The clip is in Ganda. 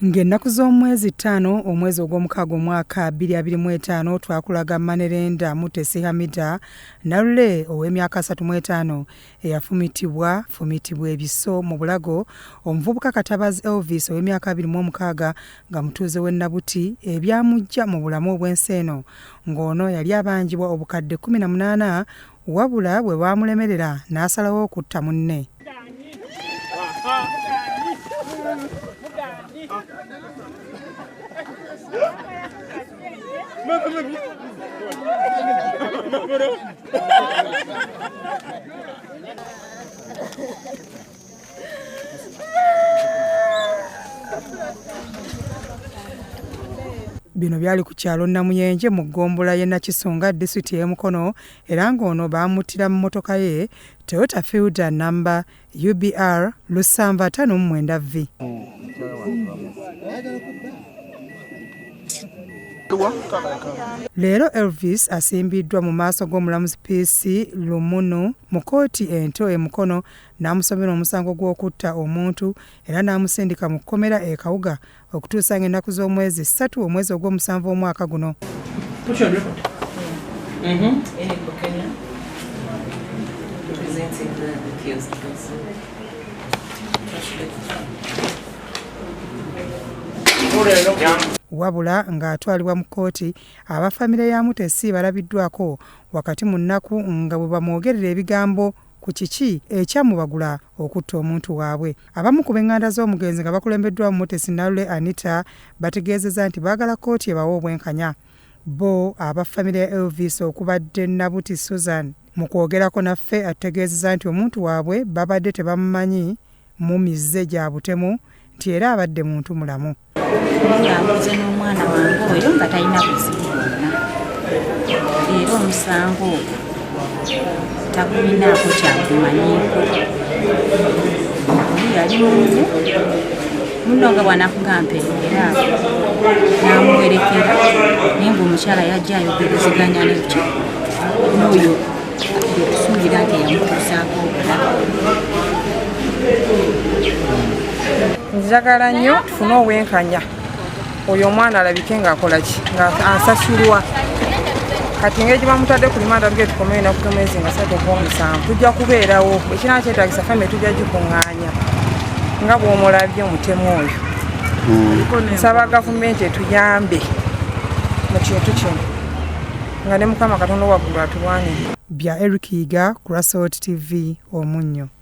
Ng'ennaku z'omwezi 5 omwezi ogw'omukaaga omwaka 2025 twakulaga Manerenda Mutesi Hamida Nalule ow'emyaka 35 eyafumitibwa fumitibwa ebiso mu bulago omuvubuka Katabazi Elvis ow'emyaka 26 nga mutuuze w'e Nabuti ebyamuggya mu bulamu obw'ensi eno ng'ono yali abanjibwa obukadde 18 wabula bwe baamulemerera n'asalawo okutta munne. Bino byali ku kyalo Namuyenje mu ggombolola y'e Nakisunga disitulikiti y'e Mukono era ng'ono baamuttira mu mmotoka ye Toyota Fielder namba UBR 759 V. Leero Elvis asimbiddwa mu maaso g'omulamuzi PC Lumunu mu kkooti ento e Mukono n'amusomera omusango gw'okutta omuntu era n'amusindika mu kkomera e Kawuga okutuusa ng'ennaku z'omwezi ssatu omwezi ogw'omusanvu omwaka guno. Wabula ng'atwalibwa mu kkooti, aba famire ya Mutesi balabiddwako wakati mu nnaku nga bwe bamwogerera ebigambo ku kiki ekyamubagula okutta omuntu waabwe. Abamu ku b'enganda z'omugenzi nga bakulembeddwamu Mutesi Nalule Anita bategeezezza nti baagala kkooti ebawe obwenkanya. Bo aba famire ya Elvis okubadde Nabuti Susan mu kwogerako naffe atutegeezezza nti omuntu waabwe babadde tebamumanyi mu mizze gya butemu nti era abadde muntu mulamu. Nga n'omwana wange oyo nga talina buzibu bwonna era omusango ogwo tagulinaako kyakumanyiiko oli yali munne munno nga bw'anakugamba mperekera n'amuwerekera naye ng'omukyala yajja ayogerezeganya neki n'oyo gwetusuubira nti eyamutuusaako obulabe. Njagala nnyo tufune obwenkanya oyo omwana alabike ng'akola ki nga asasulwa kati engeri gye bamutadde ku limanda tuge tukomeyo enaku z'omwezi nga satu ogw'omusanvu tujja kubeerawo ekinaba kyetagisa famire tujja gikuŋŋaanya nga bw'omulabye omutemu oyo nsaba gavumenti etuyambe mu kintu kino nga ne Mukama Katonda owaggulu atulwanirire. Bya Eric Yiga ku Rasot TV Omunnyo.